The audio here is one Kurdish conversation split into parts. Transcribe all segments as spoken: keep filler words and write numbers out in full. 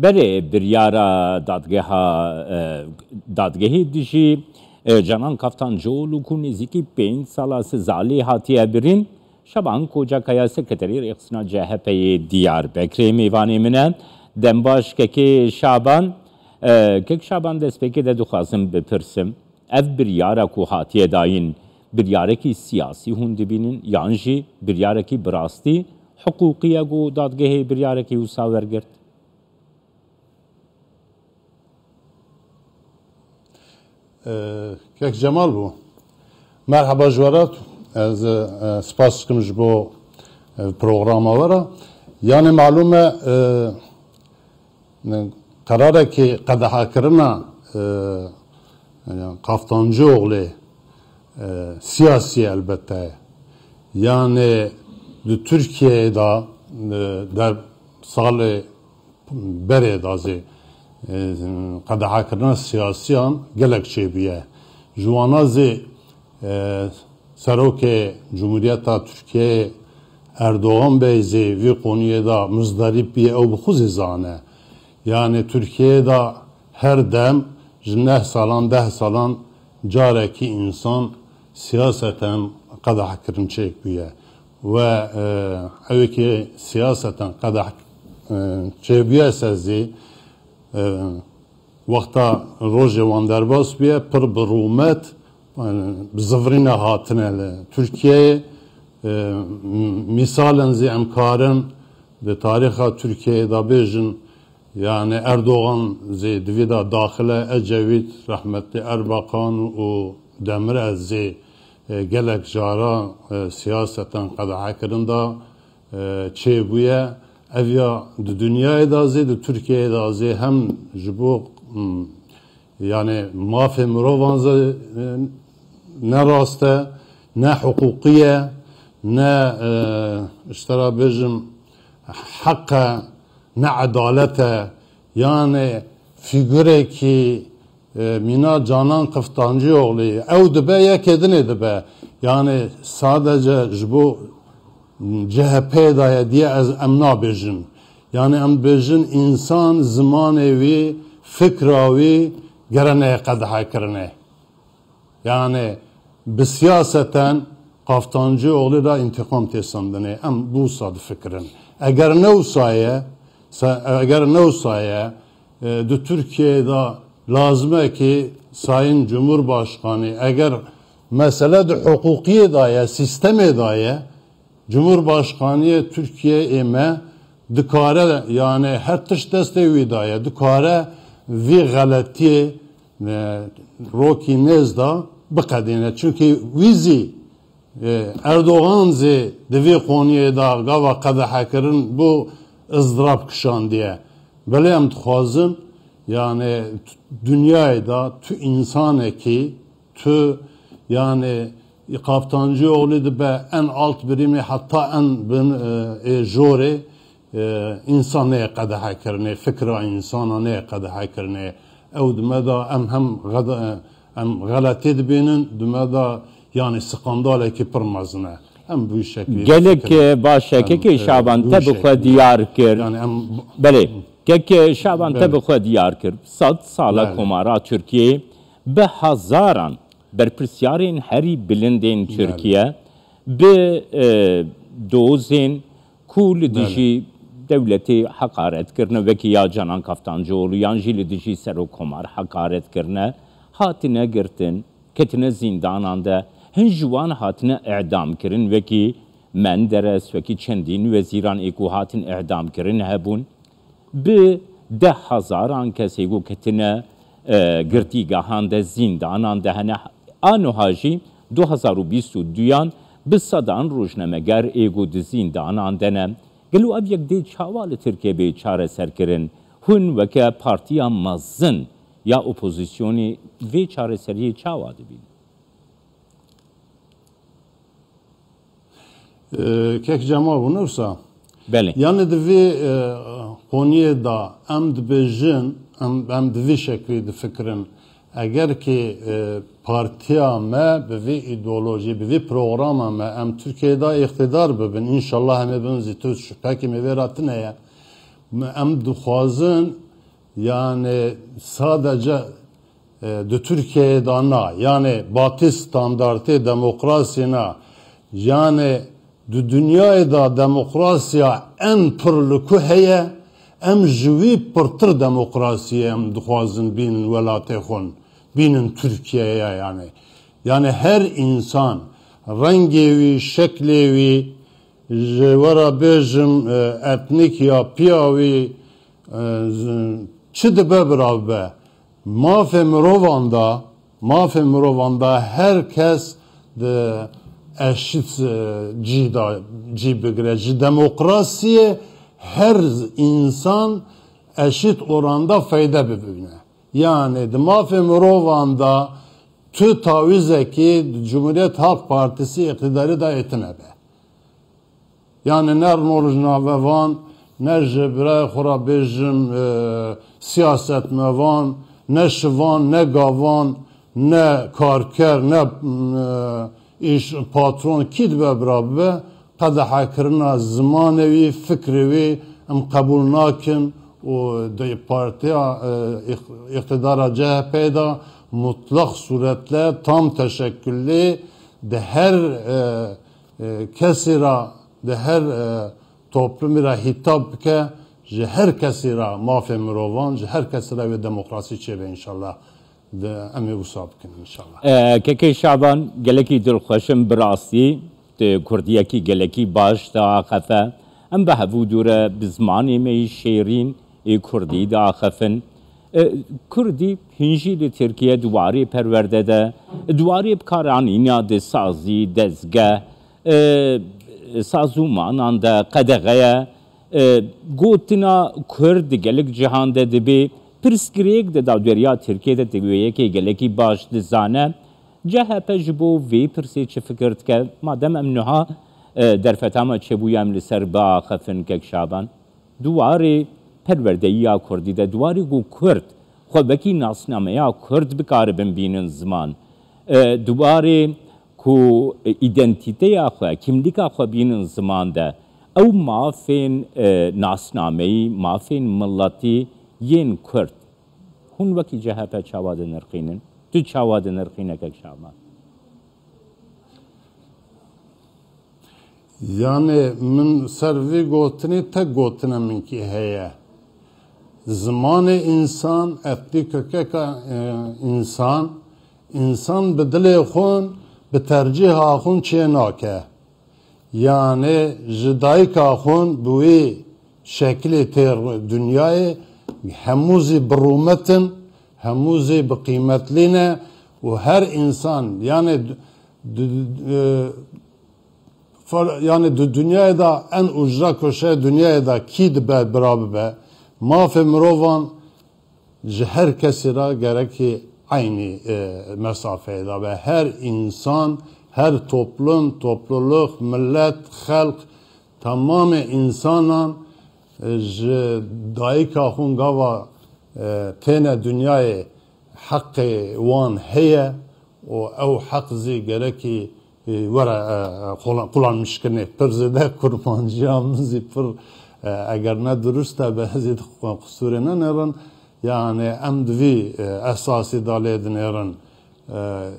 Berê biryara dadgeha, e, dadgehê dijî, e, Canan Kaftancıoğlu ku nêzîkî pênc sala siza lê hatiye birîn, Şaban Kocakaya, sekreterê rêxistina C H P'yê Diyarbekirê mêvanê min e. Dembaş kekê Şaban, e, kek Şaban, destpêkê de dixwazim bipirsim. Ev biryara ku hatiye dayîn, biryarekî siyasî hûn dibînin yan jî biryarekî bi rastî hiqûqî ye ku dadgehê biryarekî wisa wergirt? Ee, Kek Cemal bû. Merheba ji we re. Ez, e, spas dikim ji bo, e, programa we re. Yani malûm e, e, Qerarekî qedehekirina, e, yani Kaftancıoğlu, e, siyasî elbette ye. Yani di Tirkiyeyê de, e, der salê berê de zî, e, qedehekirina siyasiyan gelek çêbûye. Ji wana zî, e, Serokê Cumhuriyeta Tirkiyeyê Erdogan Bey zî vî qoniyê de muzdarîb bûye, ew bi xwe zî zane. Yani Tirkiyeyê de her dem ji neh salan, deh salan carekî însan siyaseten qedehkirin çêk bûye. We, e, ew ê ki siyaseten qedeh, e, çêbûye se zî, e, wexta rojê wan derbas bûye, pir bi rûmet, e, bi zivirîne hatine li Tirkiyeyê. E, m-, mîsalen zî em karin di tarîxa Tirkiyeyê de bêjin, yani Erdogan zî di vî de daxil e, Ecevît, rehmetli Erbakan û Demirel zî, e, gelek cara, e, siyaseten qedehekirin de, e, çêbûye. Ev ya di dinyayê de zî, di Tirkiyeyê de zî hem ji bo, m, yani mafê mirovan zî, e, ne rast e, ne hiqûqî ye, ne, e, ji te re bêjim heq e, ne edalet e. Yani fîgurekî, e, mîna Canan Kaftancıoğlu, ew dibe yekê dinê dibe. Yani sadece ji bo C H P de ye diye ez, em nabêjin. Yani em dibêjin însan zimanê wî, fikra wî gere neyê qedehekirine. Yani bi siyaseten Kaftancıoğlu de întîqam tê sandinê. Em bi wisa difikirin. Eger ne wisa ye, se-, eger ne wisa ye, e, di Tirkiyeyê de lazim e ki Sayın Cumhurbaşkanı, eger mesele di hiqûqiyê de ye, sîstemê de ye, Cumhurbaşkaniyê Tirkiyeyê me dikare, yani her tişt destê wî de ye, dikare vî xeletiyê, e, rokî nêz de biqedîne. Çunkî wî zî, e, Erdogan zî di vî qoniyê de gava qedehekirin bo izdirab kişandiye. Belê em dixwazin, yani dinyayê de tu însanekî, tu, yani Kaftancıoğlu dibe en alt birimê heta en bin, e, ê jorê, e, însan neyê qedehekirinê, fikra însana neyê qedehekirinê. Ew di me de em hem xede-, em xeletê dibînin, di me de yani skandalekî pir mezin e. Em bi wî şeklî Gelek, difikirin. E, baş e, Em, kekê e, Şaban, bi te wî bi xwe şeklî. Diyar kir. Yani em Belê, kekê Şaban, te Belê. Bi xwe diyar kir. Sed sala Belê. Komara Tirkiyeyê bi hezaran berpirsiyarên herî bilindên Belê. Tirkiye bi, e, dozên ku li Belê. Dijî dewletê heqaret kirine, wekî ya Canan Kaftancıoğlu yan jî li dijî Serokkomar heqaret kirine, hatine girtin, ketine zîndanan de, hin ji wan hatine îdam kirin, wekî Menderes, wekî çendîn wezîran ê ku hatin îdam kirin hebûn. Bi deh hezaran kesê ku ketine, e, girtîgehan de, zîndanan de hene. A nuha jî du hezar û bîst û duyan bi sedan rojnameger ê ku di zîndanan de ne. Gelo ev yek dê çawa li Tirkiyê bê çareserkirin? Hûn weke partiya mezin ya opozisyonê vê çareseriyê çawa dibînin? Ee, Kek Cemal, bû ne wisa? Belê. Yani di vê, e, qoniyê de em dibêjin, em, em di vî şeklî difikirin. Eger ki, e, partiya me bi vî îdeolojî, bi vî programa me em Tirkiyeyê de îqtidar bibin, înşallah em ê bin zî tu şüphekî me vê re tine ye. Me, em dixwazin Yani sadece e, di Tirkiyeyê de na, yani batî standartê demokrasiyê na, yani di dinyayê de demokrasiya en pir li ku heye, em ji wî pirtir demokrasiyê em dixwazin bînin welatê xwe, bînin Tirkiyeyê yani. Yani her insan rengê wî, şeklê wî, ji we re bêjim, e, etnîk ya piya wî, e, z- çi dibe bira bibe. Mafê mirovan de, mafê mirovan de her kes di eşît, e, cî de, cî bigire. Ji demokrasiyê her insan eşît oranda feyde bibîne. Yani di mafê mirovan de tu tawîzekî di Cumhuriyet Halk Partisi îqtidarî de êtine be. Yani ne rojnamevan, ne ji birayê xwe re bêjim, e, siyasetmevan, ne şivan, ne gavan, ne karker, ne, e, îş patron kî dibe bira bibe, qedehekirina zimanê wî, fikrê wî em qebûl nakin û di partiya, e, îq-, îqtidara C H P'ê de mutlaq sûretle tam teşekküllî di her, e, e, kesî re, di her, e, toplumî re hîtab bike, ji her kesî re mafê mirovan, ji her kesî re wê demokrasî çêbe înşallah. De em ê wisa bikin înşallah. E, Kekê Şaban, gelekî dilxweş im, bi rastî tu kurdiyekî gelekî baş diaxefe. Em bi hevû dû re bi zimanê me yî şêrîn ê kurdî diaxefin. E, Kurdî hîn jî li Tirkiye di warê perwerde de, di warê bikaranîna di sazî, dezgeh, e, sazûmanan de qedexe ye. E, gotina Kurd di gelek cihan de dibê pirsgirêk di dawderiya Tirkiye de di wê yekê gelekî baş dizane. C H P ji bo vê pirsê çi fikir dike? Madem em niha, e, derfeta me çêbûye em li ser biaxifin kek Şaban. Di warê perwerdeyiya Kurdî de, di warê ku Kurd xwe wekî nasnameya Kurd bikaribin bînin ziman, e, di warê ku, e, îdentîteya xwe, kîmlîka xwe bînin ziman de, ew mafên, e, nasnameyî, mafên miletî yên Kurd, hûn wekî C H P çawa dinirxînin? Tu çawa dinirxîne kek Şaban? Yani min ser vî gotinî tek gotine min kî heye. Zimanê însan, etnîk kökeka, e, însan, însan bi dilê xwe, bi tercîha xwe çê nake. Yani ji dayika xwe bi wî şekilê tê dinyayê, hemû zî bi rûmet in, hemû zî bi qîmetlî ne û her însan, yani d-, d-, e, far-, yani di dinyayê de en ucra köşe dinyayê de kî dibe bira bibe, mafê mirovan ji her kesî re gerekî eynî, e, mesafeyê de be. Her însan, her toplum, topluluk, millet, xelq, temamê însanan, e, ji dayika xwe gava, e, têne dinyayê heqê wan heye û ew heq zî gerekî, e, were, e, e, qulan-, qulanmişkirinê. Pir zêde kurmanciya min zî pir, e, eger ne dirust e, be ez ê qusûrê nenêrin. Yani em di vî, e, esasî de lê dinêrin. E,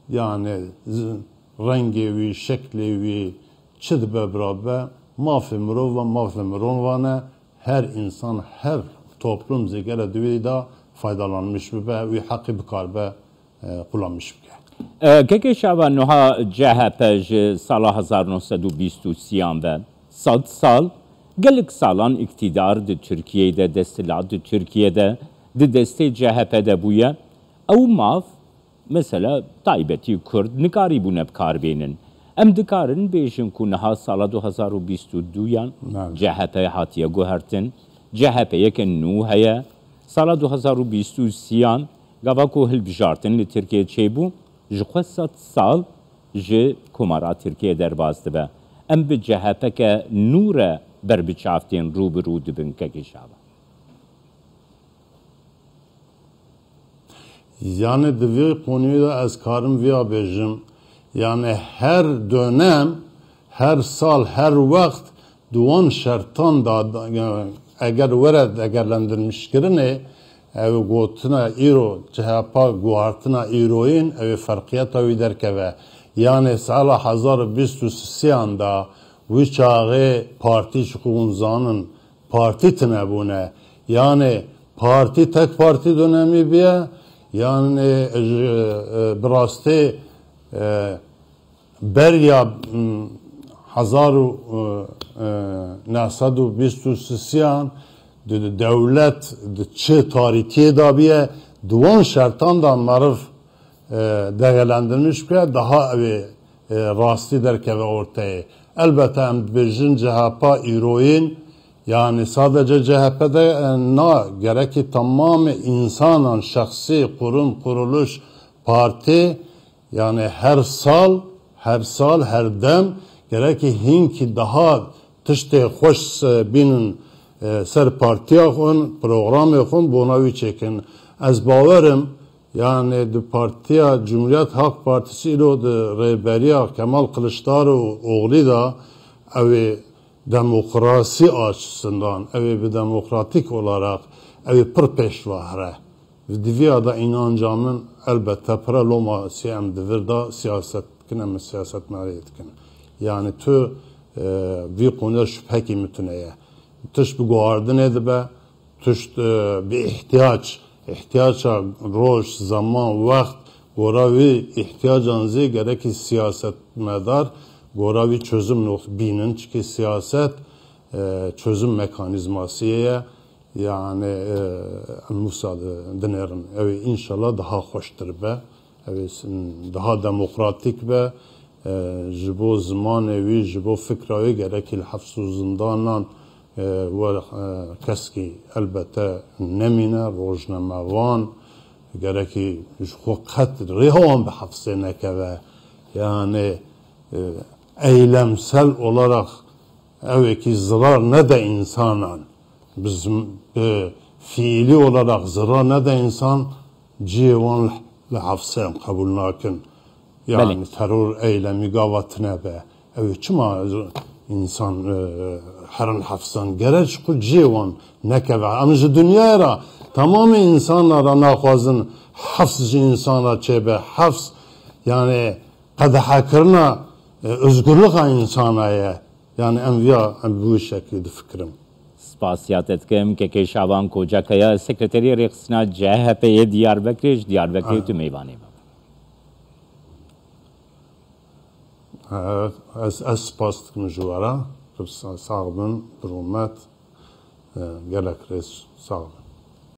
yani z-, rengê wî, şeklê wî çi dibe bira be, mafê mirovan, mafê mirovan e. Her însan, her toplum zî gere di wî de faydalanmiş bibe, wî heqî bikaribe, e, qulanmiş bike. E, Kekê Şaban, niha C H P ji sala hezar neh sed û bîst û sêyan ve sed sal, gelek salan îktîdar di Tirkiyeyê de, desthilat di Tirkiye de di destê C H P de bûye. Ew maf, mesela taybetî Kurd, nikarîbûne bi kar bênin. Em dikarin bêjin ku niha sala du hezar û bîst û duyan Belê. C H P hatiye guhertin. C H P yeke nû heye. Sala du hezar û bîst û sêyan, gava ku hilbijartin li Tirkiye çêbû, ji xwe sed sal ji Komara Tirkiye derbas dibe. Em bi C H P ke nû re ber bi çav tên rû bi rû dibin, Kekê Şaban. Yani di vê konuyê de ez karim viya bêjim. Yani her dönem, her sal, her wext di wan şertan de, eger were degerlendirmişkirinê, Ew gotina îro, C H P guhartina îroyîn, ew ê ferqiyeta wî derkeve. Yanê sala hezar û bîst û sisiyan de wî çaxê partî ji xwe hûn zanin, partî tine bûne. Yanê partî tek partî dönemî biye, yanê ji, e, bi rastî, e, Beriya, mm, hezar û, e, e, neh sed û bîst û sisiyan di, di dewlet di çi tarîtiyê de biye, di wan şertan de meriv, e, degelendirmiş bike, daha ew ê, e, rastî derkeve orteyê. Elbette em dibêjin C H P îroyîn, yani sadece C H P de, e, na, gerekî tamamê insanan, şexsî, qurum, kuruluş, partî, Yani her sal, her sal, her dem gerekî hinkî daha tiştê xweş, e, bînin, e, ser partiya xwe, programê xwe bona wî çêkin. Ez bawerim, yani di partiya Cumhuriyet Halk Partisi îro di rêberiya Kemal Kılıçdaroğlu de ew ê demokrasi açısından, ew ê bi demokratik olarak ew ê pir pêş ve here. Di viya de înanca min elbette pire loma sê em di vir de siyaset dikin, em siyasetmerê dikin. Yani tu, e, vî qûnde şüphekî min tune ye. Tişt bi guhardinê dibe, tişt, e, bi ihtiyac, ihtiyaca roj, zaman, wext, gora wî ihtiyacan zî gerekî siyasetmedar, gora wî çözüm nox-, bînin. Çikî siyaset, e, çözüm mekanîzmasiyê ye. Yani, e, em wisa di-, dinêrin. Ew ê înşallah daha xweştir be. Ew ê s-, daha demokratîk be. E, ji bo zimanê wî, ji bo fikra wî gerekî li hefs û zindanan, e, we, e, keskî elbette nemîne, rojnamevan, gerekî ji xwe qet rêha wan bi hefsê nekeve. Yani, e, eylemsel olarak ew ê kî zirar nede însanan, bi zim-, bi fiîlî olarak zirar nede însan, cihê wan li, li hefsê em qebûl nakin. Yani Belê. teror eylemî gava tine be. Ew ê çima z-, însan, e, herin hefsan? Gere ji xwe cihê wan nekeve. Em ji dinyayê re tamamê însanan re naxwazin hefs ji însan re çêbe. Hefs, yani qedehekirina, e, özgürlüka însana ye. Yani em viya, em bi wî şeklî difikirim. Spasiya te dikim, Kekê Şaban Kocakaya, Sekreterê Rêxistina C H P'ê yê Diyarbekirê, ji Diyarbekirê tu mêvanê me. Ha, ez, ez spas dikim ji we re. Tu sa-, sax bin, bi rûmet. E, gelek rêz sax bin.